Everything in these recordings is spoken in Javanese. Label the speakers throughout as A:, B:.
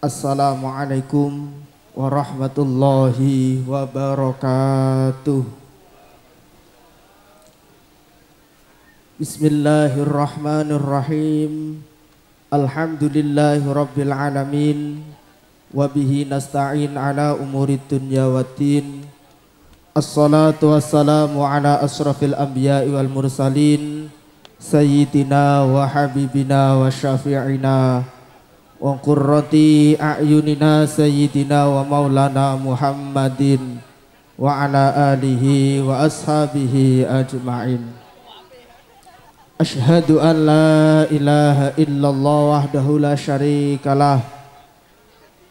A: Assalamualaikum warahmatullahi wabarakatuh. Bismillahirrahmanirrahim. Alhamdulillahi rabbil alamin. Wabihi nasta'in ala umurid dunya waddin. Assalatu wassalamu ala asrafil anbiya'i wal mursalin. Sayyidina wa habibina wa syafi'ina wa qurrati a'yunina sayyidina wa maulana Muhammadin wa ala alihi wa ashabihi ajma'in. Ashhadu an la ilaha illallah wahdahu la syarikalah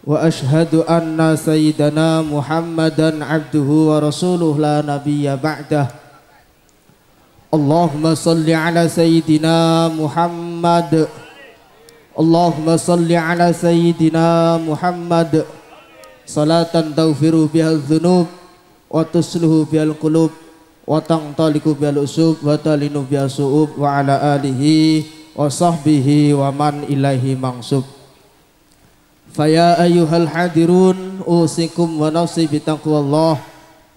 A: wa ashhadu anna sayyidana Muhammadan abduhu wa rasuluh la nabiyya ba'dah. Allahumma salli ala sayyidina Muhammad. Allahumma salli ala sayyidina Muhammad. Salatan taghfiru bihal dzunub wa tusluhu bihal qulub wa tangtaliku bihal usub wa talinu bihal su'ub wa ala alihi wa sahbihi wa man ilaihi mangsub. Faya ayyuhal hadirun usikum wa nafsi bitaqwallah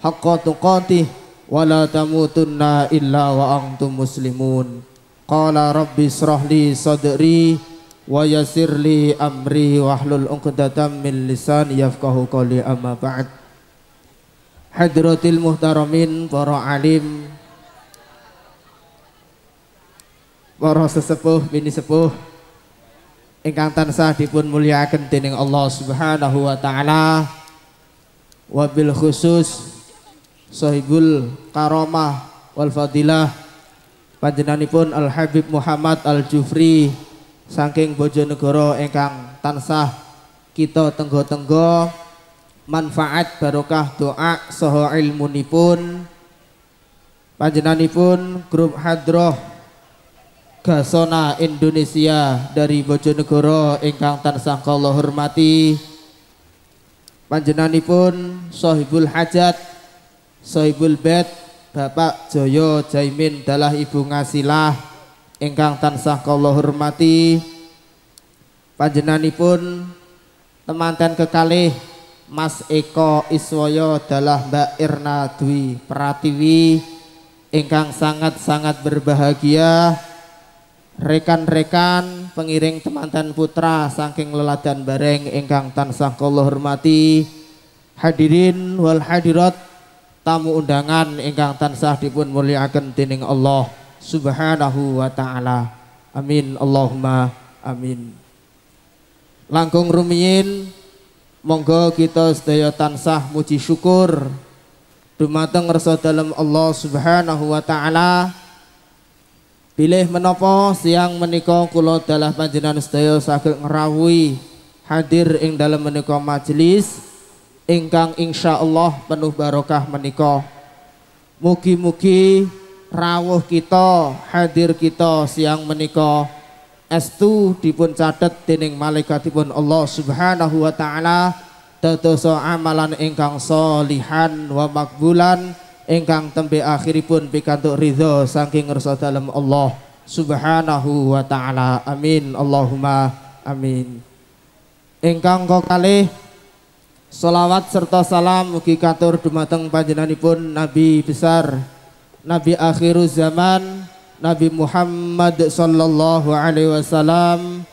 A: haqqa tuqatih wa la tamutunna illa wa antum muslimun. Qala rabbi israh li sadri wa yassir li amri wahlul 'uqdatam min lisani yafqahu qawli, amma ba'd. Hadratil muhtaramin, para alim, para sesepuh bini sepuh ingkang tansah dipun mulyakaken dening Allah Subhanahu wa taala, wabil khusus sahibul karamah wal fadilah panjenenganipun Al Habib Muhammad Al Jufri saking Bojonegoro ingkang tansah kita tenggo-tenggo manfaat barokah doa saha ilmunipun. Panjenenganipun grup hadroh Gasona Indonesia dari Bojonegoro ingkang tansah kula hormati. Panjenenganipun sahibul hajat, sahibul bait Bapak Joyo Jaimin dalah Ibu Ngasilah ingkang tansah kula hormati. Panjenenganipun temanten kekalih Mas Eko Iswoyo dalah Mbak Irna Dwi Pratiwi ingkang sangat-sangat berbahagia. Rekan-rekan pengiring temanten putra saking leladan bareng ingkang tansah kula hormati. Hadirin wal hadirat, tamu undangan ingkang tansah dipun mulyakaken dening Allah Subhanahu wa ta'ala. Amin Allahumma amin. Langkung rumiyin monggo kita sedaya tansah muji syukur dumateng ngersa dalem Allah Subhanahu wa ta'ala. Bilih menapa siang menika kula dalah panjenengan sedaya saged ngrawuhi hadir ing dalem menika majelis ingkang insyaallah penuh barokah menika. Mugi-mugi rawuh kita, hadir kita siang menika estu dipun catet dening malaikatipun Allah Subhanahu wa taala dadosa amalan ingkang sholihan wa makbulan ingkang tembe akhiripun pikantuk ridho saking ngersa dalem Allah Subhanahu wa taala. Amin Allahumma amin. Ingkang kekalih selawat serta salam mugi katur dumateng panjenenganipun Nabi besar, Nabi akhiruz zaman, Nabi Muhammad sallallahu alaihi wasallam.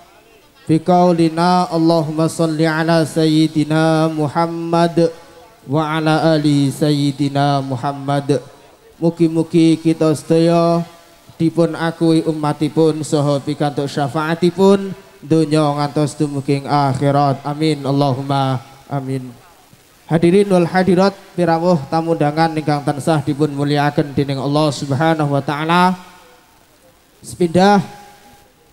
A: Biqaulina Allahumma salli ala sayyidina Muhammad wa ala ali sayyidina Muhammad. Mugi-mugi kita sedaya dipun akui umatipun saha pikantuk syafaatipun donya ngantos dumugi akhirat. Amin Allahumma amin. Hadirin wal hadirat, pirawuh tamu undangan ingkang tansah dipun mulyakaken dening Allah Subhanahu wa taala. Sepindah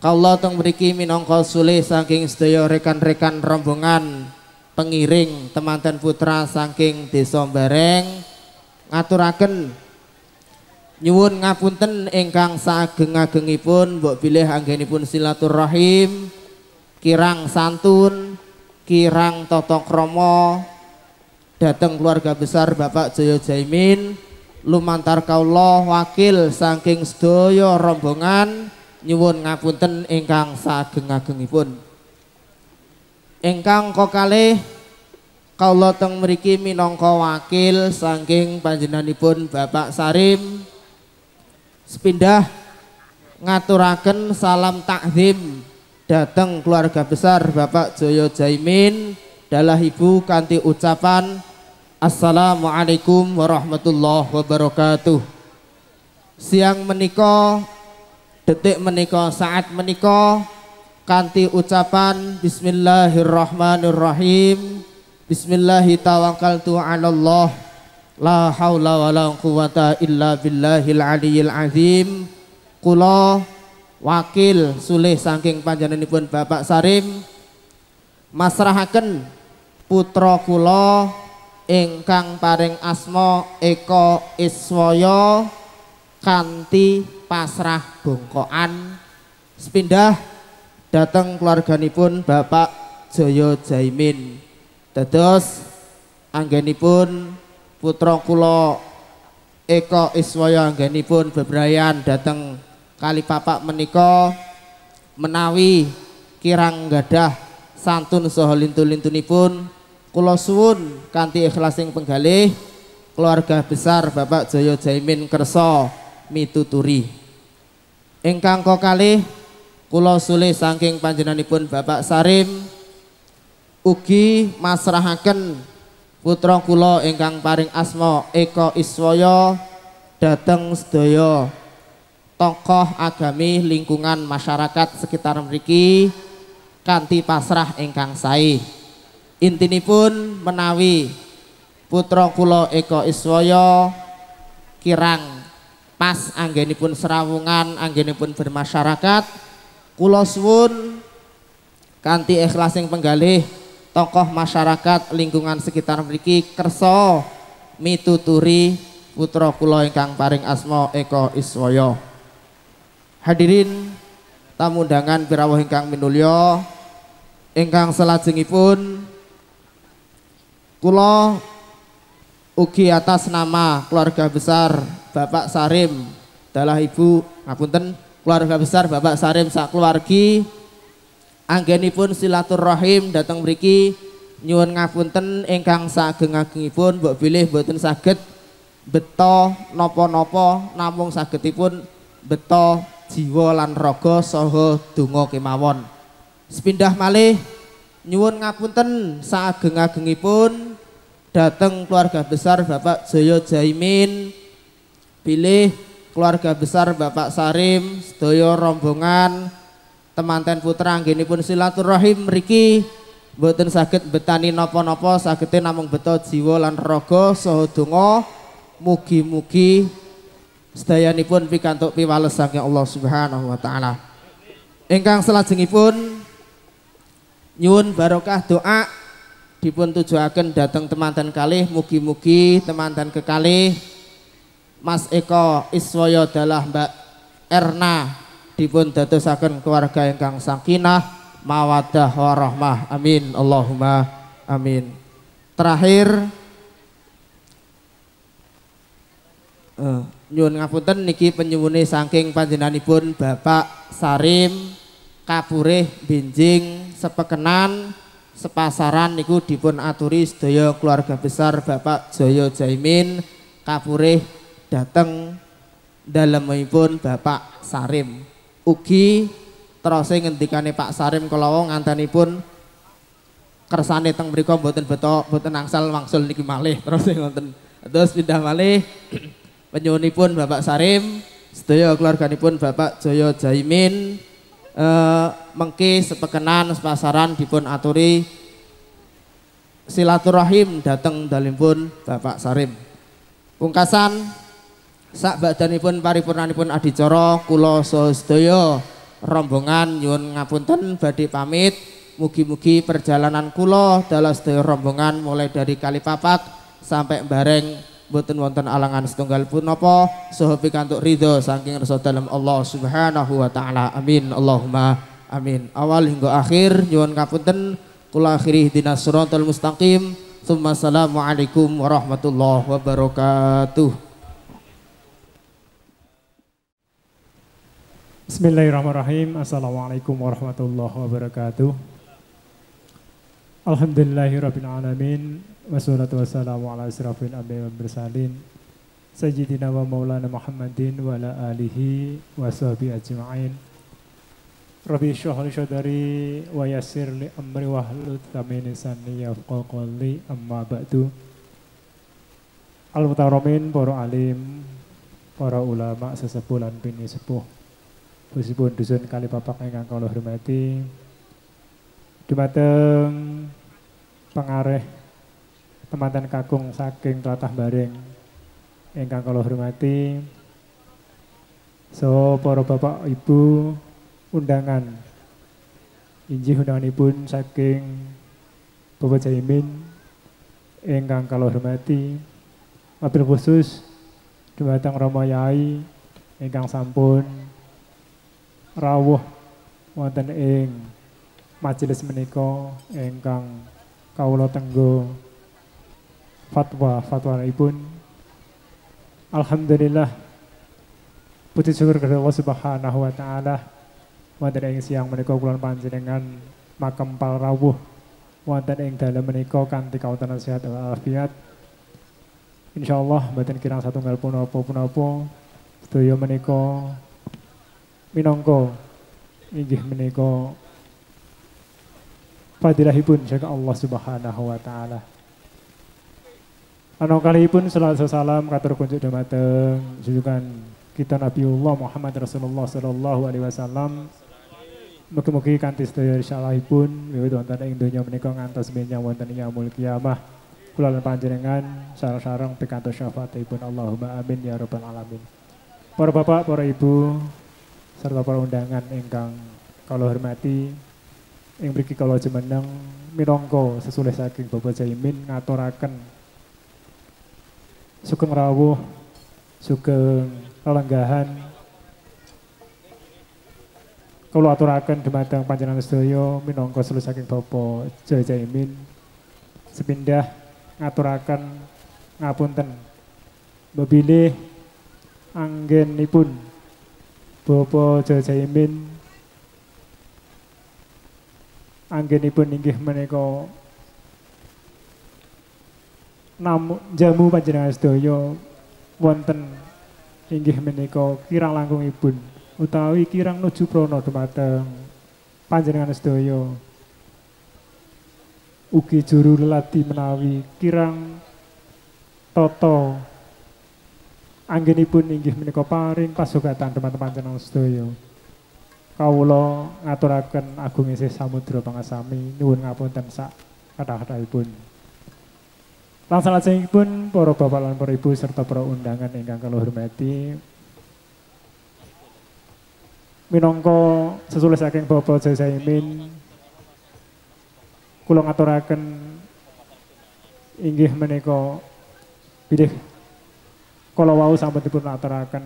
A: kawula teng mriki minangka sulih saking sedaya rekan-rekan rombongan pengiring temanten putra saking Desa Bareng ngaturaken nyuwun ngapunten ingkang saageng-agengipun mbok bilih anggenipun silaturahim kirang santun, kirang tata krama dateng keluarga besar Bapak Joyo Jaimin. Lumantar kawula wakil saking sedaya rombongan nyuwun ngapunten ingkang saageng-agengipun. Ingkang kokalih kawula teng mriki minangka wakil saking panjenenganipun Bapak Sarim sepindah ngaturaken salam takzim dhateng keluarga besar Bapak Joyo Jaimin dalah ibu kanthi ucapan Assalamualaikum warahmatullahi wabarakatuh. Siang menika, detik menika, saat menika kanthi ucapan Bismillahirrahmanirrahim. Bismillahi tawakkaltu 'ala Allah. La haula wala quwata illa billahil aliyil azim. Kula wakil sulih saking panjenenganipun Bapak Sarim masrahaken putra kula ingkang paring asma Eko Iswaya kanthi pasrah bongkoan sepindah dhateng keluarganipun Bapak Joyo Jaimin. Dados anggenipun putra kula Eko Iswaya anggenipun bebrayan dhateng Kalipapak menika menawi kirang gadah santun saha lintu-lintunipun kula suwun kanthi ikhlasing penggalih keluarga besar Bapak Joyo Jaimin kersa mituturi. Ingkang kokalih kula sulih saking panjenenganipun Bapak Sarim ugi masrahaken putra kula ingkang paring asma Eko Iswaya dhateng sedaya tokoh agami lingkungan masyarakat sekitar mriki kanthi pasrah ingkang sae. Intinipun menawi putra kula Eko Iswaya kirang pas anggenipun serawungan anggenipun bermasyarakat, kula suwun kanthi ikhlasing penggalih tokoh masyarakat lingkungan sekitar mriki kersa mituturi putra kula ingkang paring asma Eko Iswaya. Hadirin tamu undangan pirawuh ingkang minulya, ingkang salajengipun kula ugi atas nama keluarga besar Bapak Sarim dalah ibu ngapunten keluarga besar Bapak Sarim sak keluargi anggenipun silaturahim dateng mriki nyuwun ngapunten ingkang saageng-agengipun mbok bilih mboten saged beto napa-napa namung sagedipun beto jiwa lan raga saha donga kemawon. Sepindah malih nyuwun ngapunten saageng-agengipun dhateng keluarga besar Bapak Joyo Jaimin bilih keluarga besar Bapak Sarim sedaya rombongan temanten putra anggenipun silaturahim mriki mboten saged betani napa-napa sagete namung beto jiwa lan raga saha donga mugi-mugi sedayanipun pikantuk piwales saking Allah Subhanahu wa taala. Ingkang salajengipun nyuwun barokah doa dipun tujuaken dhateng temanten kalih mugi-mugi temanten kekalih Mas Eko Iswaya dalah Mbak Erna dipun dadosaken keluarga ingkang sakinah mawaddah warahmah. Amin Allahumma amin. Terakhir nyuwun ngapunten niki penyuwune saking panjenenganipun Bapak Sarim kapurih benjing sepekenan sepasaran niku dipun aturi sedaya keluarga besar Bapak Joyo Jaimin kapurih dhateng dalemipun Bapak Sarim. Ugi terose ngendikane Pak Sarim kala wau ngantenipun kersane teng mriku mboten beto mboten angsal wangsul niki malih terose ngoten. Terus pindah malih penyuwunipun Bapak Sarim sedaya keluarganipun Bapak Joyo Jaimin mengke sepekenan sepasaran dipun aturi silaturahim dhateng dalemipun Bapak Sarim. Pungkasan sak badanipun paripurnanipun adicara kula saha sedaya rombongan nyuwun ngapunten badhe pamit. Mugi-mugi perjalanan kula dalah sedaya rombongan mulai dari Kalipapak sampai Bareng mboten wonten alangan setunggal punapa saha pikantuk ridho saking rasa dalem Allah Subhanahu wa taala. Amin Allahumma amin. Awal hingga akhir nyuwun ngapunten kula akhiri ihdinas siratal mustaqim. Assalamualaikum warahmatullahi wabarakatuh.
B: Bismillahirrahmanirrahim. Assalamualaikum warahmatullahi wabarakatuh. Alhamdulillahirabbil alamin wassalatu wassalamu ala asyrafil anbiya'i wal mursalin sayyidina wa maulana Muhammadin wa ala alihi wa sahbihi ajma'in. Rabbi shrah li sadri wa yassir li amri wahlul 'uqdatam min lisani yafqahu qawli. Amma ba'du. Al-mutaramin, para alim, para ulama sesepuh lan pini sepuh, khususipun dusun Kalipapak ingkang kula hormati, dumateng pengareh temanten kakung saking tlatah Bareng ingkang kula hormati, so para bapak ibu undangan, injih undanganipun saking Bapak Jaimin ingkang kula hormati, wabil khusus dumateng Romo Yai ingkang sampun rawuh wonten ing majelis menika ingkang kawula tenggo fatwa fatwanipun. Alhamdulillah, puji syukur kepada Allah Subhanahu wa taala wonten ing siang menika kula panjenengan makempal rawuh wonten ing dalem menika kanthi kawontenan sehat walafiat. Insyaallah mboten kirang satunggal punapa-punapa sedaya menika minangka inggih menika fadilahipun saka Allah Subhanahu wa taala. Ana kalihipun salatu salam katur kunjuk dumateng junjungan kita Nabiullah Muhammad Rasulullah sallallahu alaihi wasallam. Mugi-mugi kanthi sedaya risalahipun wiwit wonten ing donya menika ngantos benjang wonten ing yaumul kiamah. Kula lan panjenengan sareng-sareng pikantuk syafaatipun. Allahumma amin ya rabbal alamin. Para bapak, para ibu serta para undangan ingkang kula hormati, ing mriki kula jumeneng minangka sesulih saking Bapak Jaimin ngaturaken sugeng rawuh, sugeng lelenggahan. Kula aturaken dumateng panjenengan sedaya minangka sesulih saking Bapak Jaimin sepindah ngaturaken ngapunten bebilih anggenipun Bapak Jaimin anggenipun inggih menika jamu panjenengan sedaya wonten inggih menika kirang langkungipun utawi kirang nuju prana dumateng panjenengan sedaya. Ugi juru leladi menawi kirang tata anggenipun inggih menika paring pasugatan dumateng panjenengan sedaya. Kawula ngaturaken agung isih samudra pangasami nyuwun ngapunten sak kathah-kathahipun. Lan salajengipun para bapak lan para ibu serta para undangan ingkang kula hormati, minangka sesulih saking Bapak Jaimin kula ngaturaken inggih menika bilih kala wau sampun dipun aturaken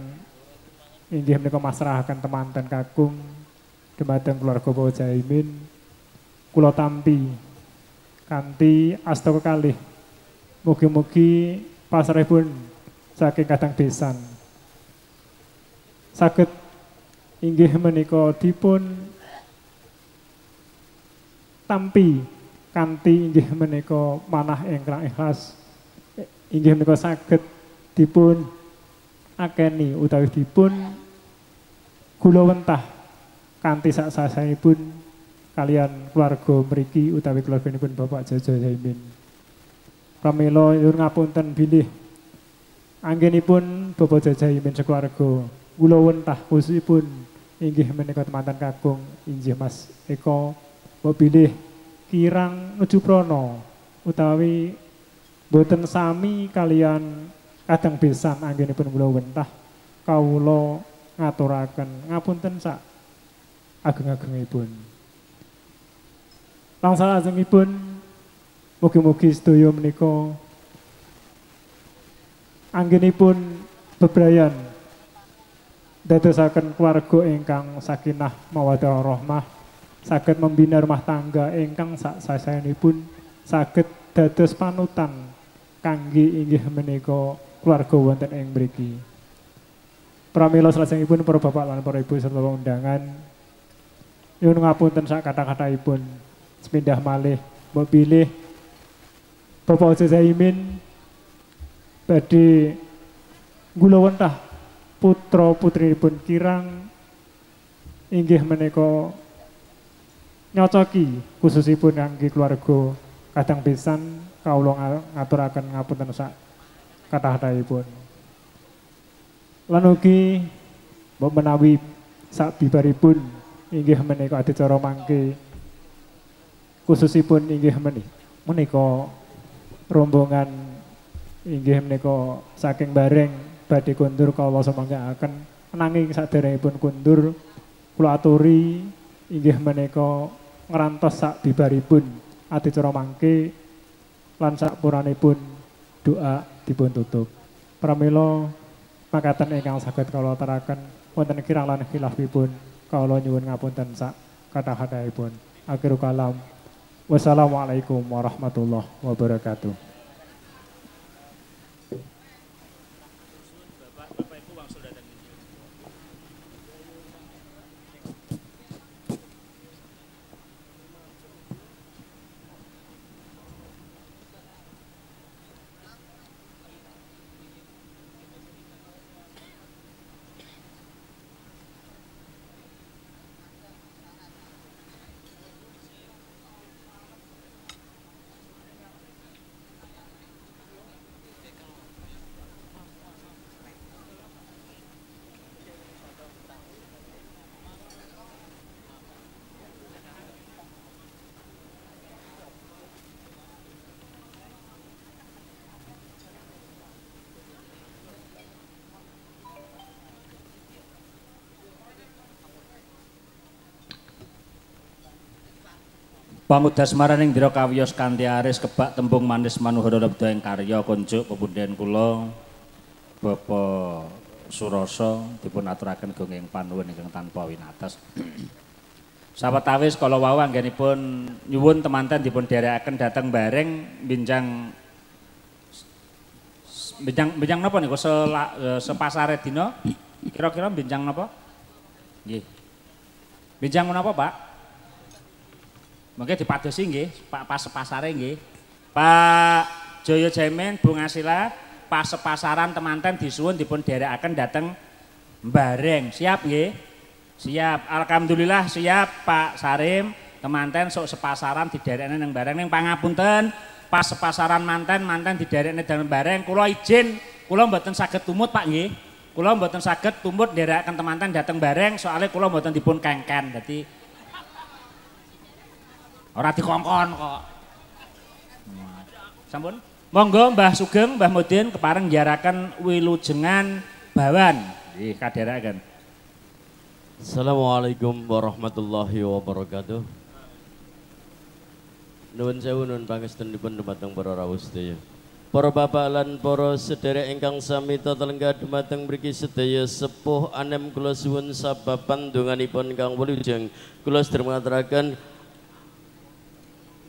B: inggih menika masrahaken temanten kakung dumateng keluarga Bapak Jaimin. Kula tampi kanthi asta kekalih, mugi-mugi pasrahipun saking kadang besan saged inggih menika dipun tampi kanthi inggih menika manah ingkang ikhlas, inggih menika saged dipun akeni utawi dipun gulawentah kanthi sak-sasaipun kalian keluarga mriki utawi keluarganipun Bapak Jaimin. Pramila nyuwun ngapunten bilih anggenipun Bapak Jaimin sekeluarga gulawentah khususipun inggih menika temanten kakung inggih Mas Eko mbok bilih kirang nuju prana utawi boten sami kalian kadang besan anggenipun gulawentah, kawula ngaturaken ngapunten sak ageng-agengipun. Lan salajengipun mugi-mugi sedaya menika anggenipun bebrayan dadosaken keluarga ingkang sakinah mawaddah warahmah, saged membina rumah tangga ingkang sak sasaenipun saged dados panutan kangge inggih menika keluarga wonten ing mriki. Pramila salajengipun para bapak lan para ibu serta undangan nyuwun ngapunten sak kathah-kathahipun. Sepindah malih Mbok bilih Bapak Jaimin badhe gulawentah putra putrinipun kirang inggih menika nyocoki khususipun kangge keluarga kadang pisan kawula ngaturaken ngapunten sak kathah-kathahipun. Lan ugi mbok menawi sak bibaripun inggih menika adicara mangke khususipun inggih menika rombongan inggih menika saking Bareng badhe kundur kawula sumanggaaken, nanging saderengipun kundur kula aturi inggih menika ngrantos sak bibaripun adicara mangke lan sapuranipun doa dipun tutup. Pramila makaten ingkang saged kawula aturaken, wonten kirang lan khilafipun kawula nyuwun ngapunten sak kathah-kathahipun. Akhirul kalam. Wassalamualaikum warahmatullahi wabarakatuh.
C: Pangudasmaraning dira kawiyos kanthi aris kebak tembung manis manuhara lebda ing karya kunjuk pepundhen kula Bapak Surasa dipun aturaken gonging panuwun ingkang tanpa winates. Sawetawis kala wau anggenipun nyuwun temanten dipun dherekaken dhateng Bareng benjang benjang benjang napa niku sepasare dina kira-kira benjang napa? Nggih. Benjang menapa, Pak? Mungkin dipadosi nggih, Pak pas pasare nggih. Pak Joyo Jaimin, Bu Ngasila, pas pasaran temanten disuwun dipun dherekaken dhateng Bareng. Siap nggih? Siap. Alhamdulillah siap Pak Sarim, temanten sok sepasaran diderekne nang Bareng. Ning pangapunten, pas sepasaran manten, manten diderekne dhateng Bareng. Kula izin, kula mboten saged tumut Pak nggih. Kula mboten saged tumut nderekaken temanten dhateng Bareng soalnya kula mboten dipun kengken. Dadi ora dikongkon kok. Sampun. Monggo Mbah Sugeng, Mbah Mudin kepareng njaraken wilujengan bawan. Nggih, kadherekaken.
D: Assalamualaikum warahmatullahi wabarakatuh. Nuwun sewu nuwun pangestunipun dumateng para rawuh sedaya. Para bapak lan para sederek ingkang sami telenggah dumateng mriki sedaya sepuh anem kula suwun sabab pandonganipun kang wilujeng. Kula sedherek ngaturaken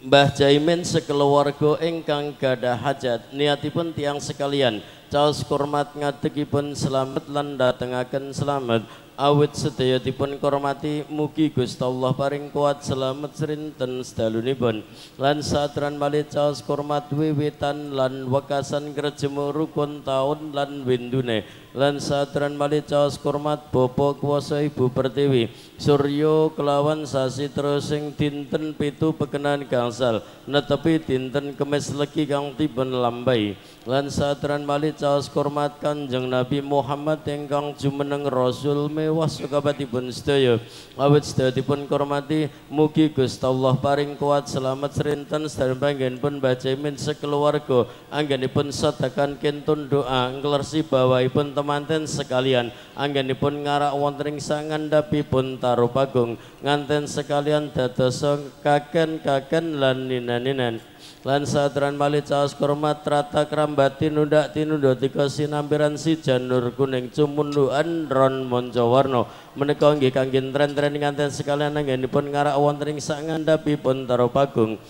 D: Mbah Jaimin sekeluarga ingkang gadah hajat niatipun tiang sekalian caos kurmat ngadegipun selamat lan datengaken selamat awit sedaya dipun kormati mugi Gusti Allah paring kuat selamat srinten sedalunipun lan satran malih caos kurmat wiwitan lan wekasan grejemu rukun taun lan windune lan satran malih caos kurmat bapa kuwasa Ibu Pertiwi surya kelawan sasi terus sing dinten 7 pekenan gangsal netepi dinten Kemis legi kang dipun lambai lan satran malih caos kurmat Kanjeng Nabi Muhammad ingkang jumeneng rasul mewah sukabatipun sedaya awit sedaya dipun hormati mugi Gusti Allah paring kuat selamat srinten sedaya panggenipun Mbah Jaimin sekeluarga anggenipun sedakan kintun doa nglersi bawahipun temanten sekalian anggenipun ngarak wonten ing sangandhapipun Tarupagung nganten sekalian dadosa kaken-kaken lan ninan-ninan lan sadran malih caos kurmat trata krambati nundak tinunda tika sinampiran si janur kuning cumundukan ron mancawarna menika nggih kangge tren-tren nganten sekalian anggenipun ngarak wonten ing sangandhapipun Tarupagung.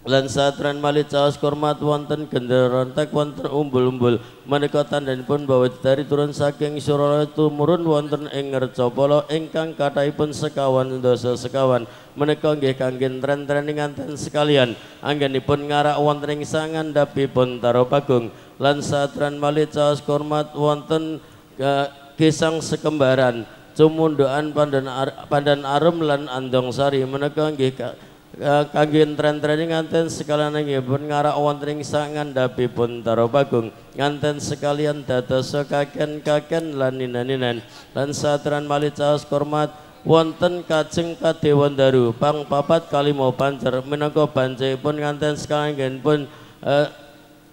D: Lan satran malih caos kormat wonten genderontek wonten umbul-umbul menika tandhanipun bawedari turun saking Suralaya tumurun wonten ing Ngercapala ingkang kathahipun sekawan dasa sekawan menika nggih kangge tren-treni nganten sekalian anggenipun ngarak wonten ing sangandhapipun Taropagung. Lan satran malih caos kormat wonten Gesang Sekembaran Cumundukan Pandan Arum lan Andong Sari menika nggih kangge tren-treni nganten sekalian nggih pun ngarak wonten ing sangandhapipun Taropagung nganten sekalian dadosa kaken-kaken lan ninan-ninan. Lan satran malih caos kormat wonten Kajeng Kadewandaru pang papat kalima pancer minangka bancipun nganten sekalian nggih pun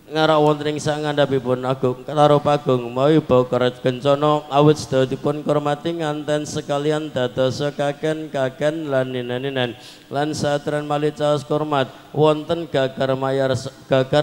D: ngarak wonten ing sangandhapipun Agung Taropagung mawi bokor kencana awit sedaya hormati nganten sekalian dadosa kaken-kaken lan ninan-ninan. Lan satran malih caos kormat wonten gagar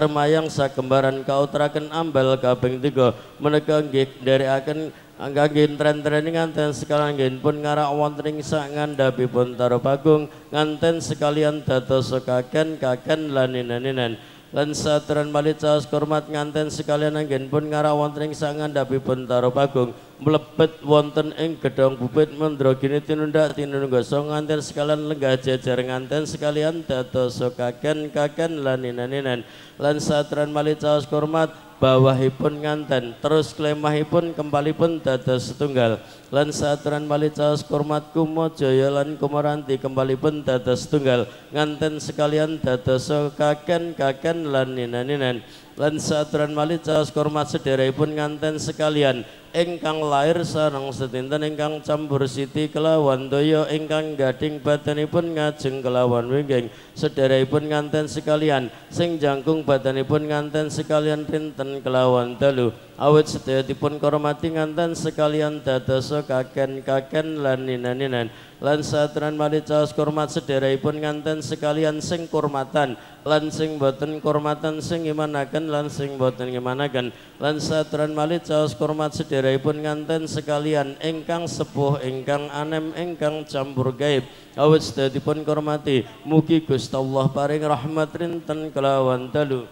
D: mayang sakembaran kautraken ambal kaping 3 menika nggih nderekaken kangge tren-treni nganten sekalian nggih pun ngarak wonten ing sangandhapipun Taropagung nganten sekalian dadosa kaken-kaken lan ninan-ninan. Lan satran malih caos kormat nganten sekalian anggen pun ngarak wonten ing sangandhapipun Taropagung mlebet wonten ing gedhong bubit mandragini tinundak tinunggasa nganten sekalian lenggah jejer nganten sekalian dadosa kaken-kaken lan ninan-ninan. Lan satran malih caos kormat bawahipun nganten terus klemahipun kempalipun dados setunggal. Lan satran malih caos kormat Kumajaya lan Kumaranti kempalipun dados setunggal nganten sekalian dadosa kaken-kaken lan ninan-ninan. Lan satran malih caos kormat sedherepun nganten sekalian ingkang lair sareng sedinten ingkang campur siti kelawan toya ingkang gading badanipun ngajeng kelawan wingking sedherepun nganten sekalian sing jangkung badanipun nganten sekalian rinten kelawan dalu awit sedaya dipun hormati nganten sekalian dadosa kaken-kaken lan ninan-ninan. Lan satran malih caos kormat sedherepun nganten sekalian sing kurmatan lan sing boten kurmatan sing imanaken lan sing boten ngimanaken. Lan satran malih caos kormat sedherepun nganten sekalian ingkang sepuh ingkang anem ingkang campur gaib awit sedaya dipun hormati mugi Gusti Allah paring rahmat rinten kelawan dalu.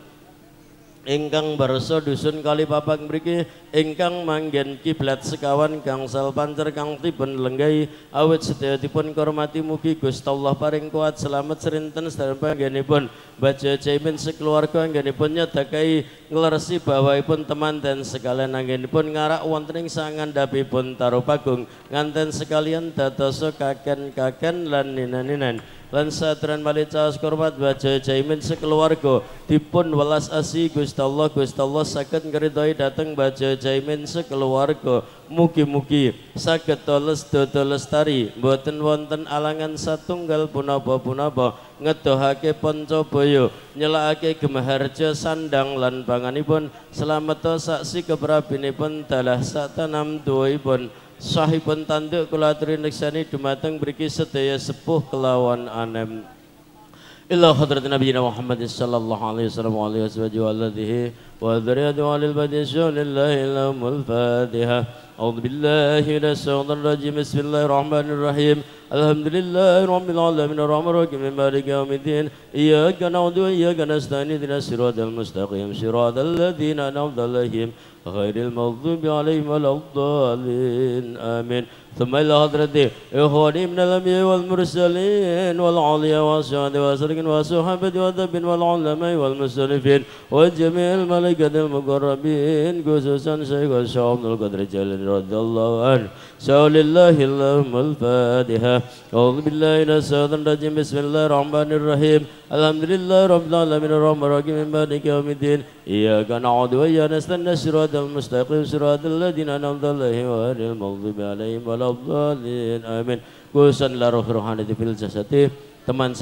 D: Ingkang barsa dusun kali papak mriki ingkang manggen kiblat sekawan gangsal pancer kang dipun lenggahi awit sedaya dipun hormati mugi Gusti Allah paring kuat selamat serinten sedaya panggenipun Baja Jaimin sekeluarga anggenipun nyedakahi ngleresi bawahipun teman dan sekalian anggenipun ngarak wonten ing sangandhapipun Taropagung nganten sekalian dadosa kaken-kaken lan ninan-ninan. Lan satran malih caos kormat Baja Jaimin sekeluarga dipun welas asih Gusti Allah Gusti Allah saged ngridhoi dhateng Baja Jaimin sekeluarga mugi-mugi saged toles dodo lestari mboten wonten alangan satunggal punapa-punapa ngedohake pancabaya nyelakake gemaharja sandang lan panganipun selamet saksi keprabinipun dalah satanam tuwipun sahipun tanduk kula aturi neksani dumateng mriki sedaya sepuh kelawan anem. Ila hadrat nabiyina Muhammad sallallahu alaihi wasallam wa alihi wasahbihi wa dzurriyyatihi wa alil baiti lillahi lahumul Fatihah. A'udzu billahi minasy syaithanir rajim. Bismillahirrahmanirrahim. Alhamdulillahi rabbil alamin arrahmanir rahim maliki yaumiddin. Iyyaka na'budu wa iyyaka nasta'in ihdinas siratal mustaqim siratal ladzina an'amta 'alaihim ghairil maghdubi 'alaihim waladdallin. Amin. Thumma ila hadrati ikhwani minal anbiya'i wal mursalin wal 'aliya wasahbi wasalikin wasahabati wadhabin wal ulama'i wal musannifin wa jami'il malaikatil muqarrabin khususan Syekh Abdul Qadir Jailani radhiyallahu anhu. Sallallahu al Fatihah. A'udzu billahi minasy syaithanir rajim. Bismillahirrahmanirrahim. Alhamdulillahi rabbil alamin arrahmanir rahim maliki yaumiddin. Iyyaka na'budu wa iyyaka nasta'in siratal mustaqim siratal ladzina an'amta 'alaihim ghairil maghdubi 'alaihim waladdallin. Amin. Kusan la ruh rohanati fil jasadi. Teman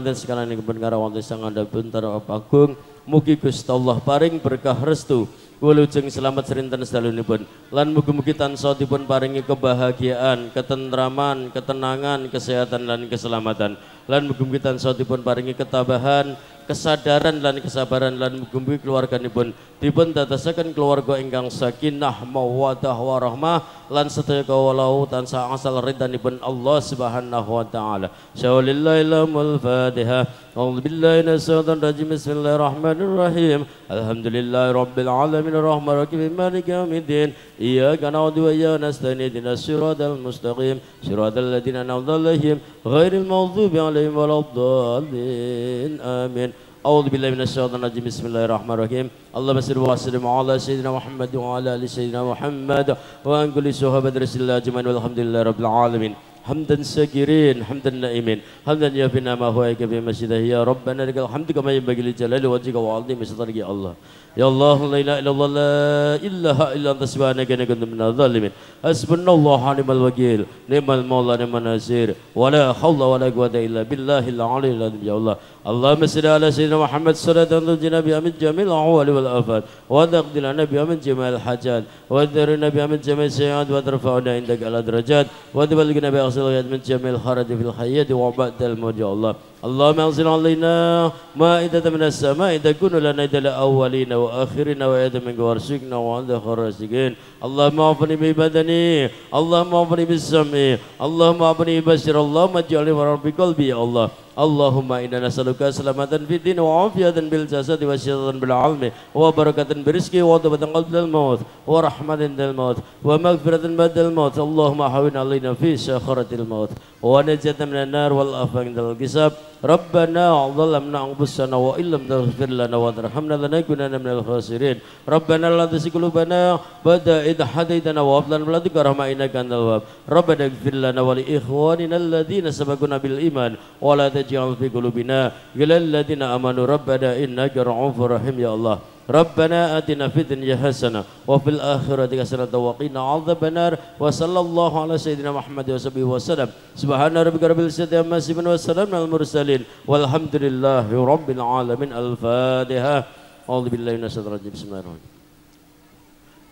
D: dan sekalian yang berngara wonten sangandhapun Taropagung Mugi Gusti Allah paring berkah restu wilujeng selamat serinten sedalunipun lan mugi-mugi tansah dipun paringi kebahagiaan, ketentraman, ketenangan, kesehatan lan keselamatan. Lan mugi-mugi tansah dipun paringi ketabahan, kesadaran lan kesabaran lan mugi-mugi keluarganipun dipun dadosaken keluarga ingkang sakinah mawaddah warahmah lan sedaya kawula tansah asal ridhanipun Allah Subhanahu wa taala. Syawlillahil Fatihah. A'udzu billahi minasyaitonir rajim. Bismillahirrahmanirrahim. Alhamdulillahirabbil alamin arrahmanir rahim maliki yaumiddin. Iyyaka na'budu wa iyyaka nasta'in ihdinas siratal mustaqim siratal ladzina an'amta 'alaihim ghairil maghdubi 'alaihim waladdallin. Amin. A'udzu billahi minasyaitonir rajim. Bismillahirrahmanirrahim. Allahumma shalli wa sallim ala sayyidina Muhammad wa ala ali sayyidina Muhammad wa an kulli sahabat Rasulillah ajmain walhamdulillahi rabbil alamin. Hamdan sakirin, hamdan naimin, hamdan yafina ma huwa bi masjidah ya Rabbana lakal hamdu kama yanbaghi li jalali wajhika wa 'azimi sultanika ya Allah. Ya Allah la ilaha illallah la ilaha illa anta subhanaka inni kuntu minadh dhalimin. Hasbunallahu wa ni'mal wakil, ni'mal maula ni'man nasir, wa la haula wa la quwwata illa billahil aliyyil azim ya Allah. Allahumma shalli ala sayyidina Muhammad salatan tunjina biha min jami'il ahwali wal afat wa taqdi lana biha min jami'il hajat wa tadhhirna biha min jami'is sayyi'at wa tarfa'una indaka ala darajat wa tuballighna bi aqsal min jami'il kharaj fil hayati wa ba'dal maut ya Allah. Allahumma anzil alaina ma'idatan minas sama'i takunu lana idal awwalina wa akhirina wa ayatan minka warzuqna wa anta khairur raziqin. Allahumma afni bi badani, Allahumma afni bis sam'i, Allahumma afni basir, Allahumma ij'alni wa rabbi qalbi ya Allah. Allahumma inna nas'aluka salamatan fid din wa afiyatan bil jasadi wa syiratan bil ilmi wa barakatan bi rizqi wa tawbatan qabla al maut wa rahmatan dal maut wa maghfiratan ba'dal maut. Allahumma hawwin alaina fi sakharatil maut wa najatan minan nar wal afwa indal hisab. Rabbana zalamna anfusana wa illam taghfir lana wa tarhamna lanakunanna minal khasirin. Rabbana la tuzigh qulubana ba'da idh hadaytana wa hab lana min ladunka rahmatan innaka antal wahhab. Rabbana ighfir lana wa li ikhwanina alladhina sabaquna bil iman wa la taj'al fi qulubina ghillan lil ladzina amanu rabbana innaka ra'ufur rahim ya Allah. Rabbana atina fid dunya hasanah wa fil akhirati hasanah wa qina adzabannar. Wa sallallahu ala sayyidina Muhammad wa sahbihi wa sallam. Subhana rabbika rabbil izzati amma yasifun wa salamun alal mursalin walhamdulillahi rabbil alamin. Al-Fatihah. A'udzu billahi minasyaitonir rajim. Bismillahirrahmanirrahim.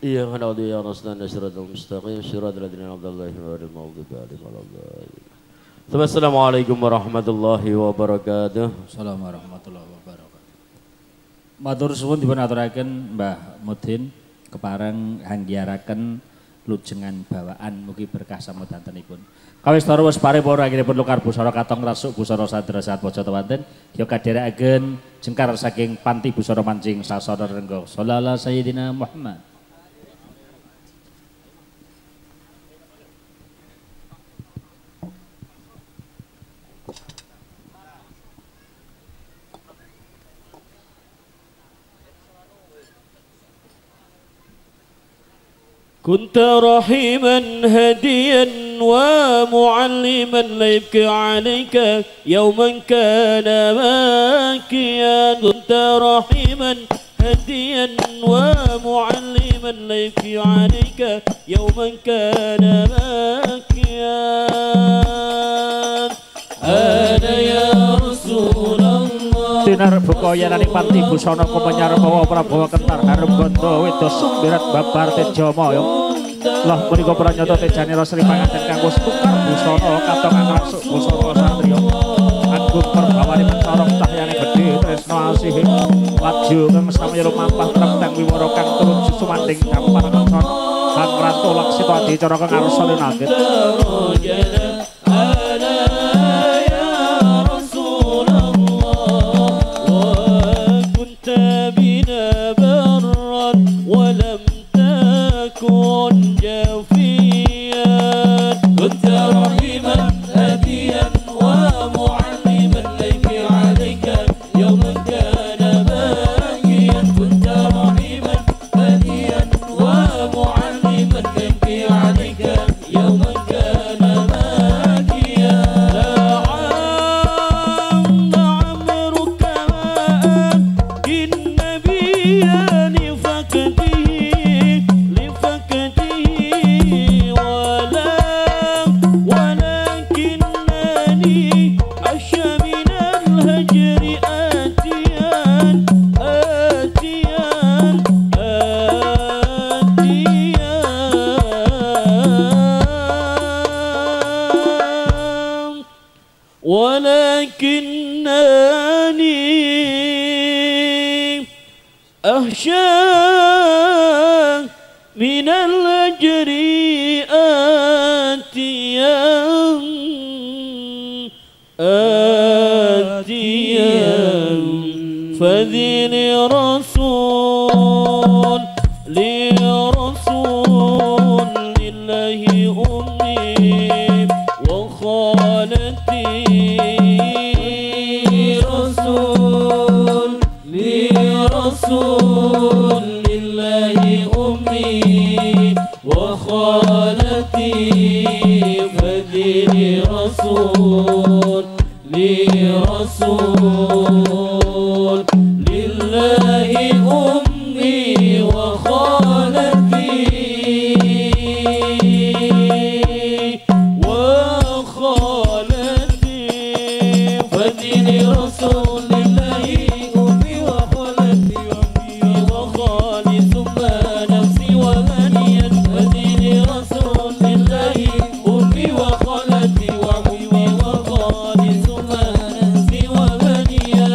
D: Iyyaka na'budu wa iyyaka nasta'in ihdinas mustaqim siratal ladzina an'amta 'alaihim ghairil maghdubi 'alaihim waladdallin. Assalamualaikum warahmatullahi wabarakatuh.
C: Assalamualaikum warahmatullahi wabarakatuh. Matur suwun dipun aturaken Mbah Mudin kepareng hanggiyaraken lujengan bawaan mugi berkah samudantenipun. Kawistara wis paripurna anggenipun lukar busana katong rasuk busana sandra saat waca tewanten ya kadherekaken jengkar saking panti busana mancing sasana rengga. Shallallahu sayyidina Muhammad.
D: كنت رحيما هاديا ومعلما لا يبكي عليك يوما كان باكيا. كنت رحيما هاديا ومعلما لا يبكي عليك يوما كان باكيا. أنا يا رسول الله.
C: Tinar buka yenane panti busana kumanyar bawa Prabawa kentar harum gondo wedo sumbirat babar tejamaya. Loh punika pranyata tejanira Sri Panganten kang wis tukar busana katongan rasuk busana satriya. Agung perbawane mencorong cahyane gedhe tresna asihe. Laju kang samya lumampah trep wiwara kang turun sumanding dampar kencana. Hang ratu laksita adicara kang arsa linanggit.
D: يوما كان لكنني أخشى من الأجر آتيا آتيا فذي لرسول لرسول لله أمي وخالتي رسول لرسول لله أمي وخالتي فذي لرسول لرسول لله أمي وخالتي وخالتي فذي لرسول لله أمي وخالتي أمي وخالي ثم نفسي وبنيا فذي لرسول لله أمي وخالتي وأمي وخالي ثم نفسي وبنيا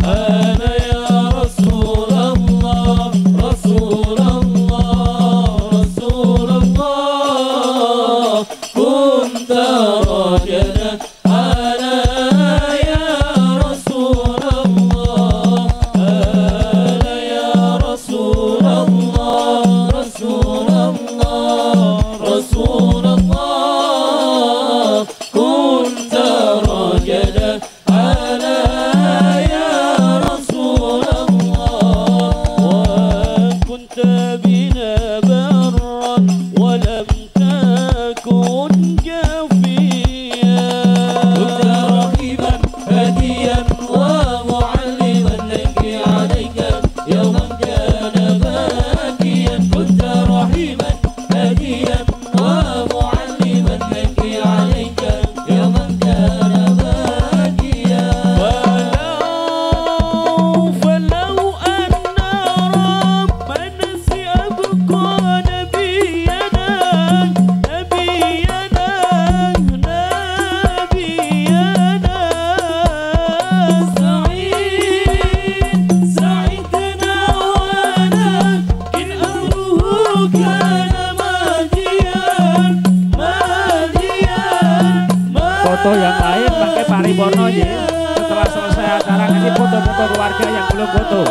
D: أنا يا رسول الله رسول الله رسول الله كنت رجلا أنا يا رسول الله أنا يا رسول الله رسول الله رسول الله كنت رجلا أنا يا رسول الله وكنت بنا برا ولم تكن جافيا كنت رقيبا هاديا ومعلما لك عليك يوما كان باكيا كنت رحيما هاديا ومعلما لك عليك يوما كان باكيا فلو أن ربنا سيبقى نبينا نبينا نبينا سعيد سعدنا ولكن أمره كان ماضيا ماضيا.
C: Foto yang lain pakai paripurna ya. Setelah selesai acara nanti foto-foto keluarga yang belum foto.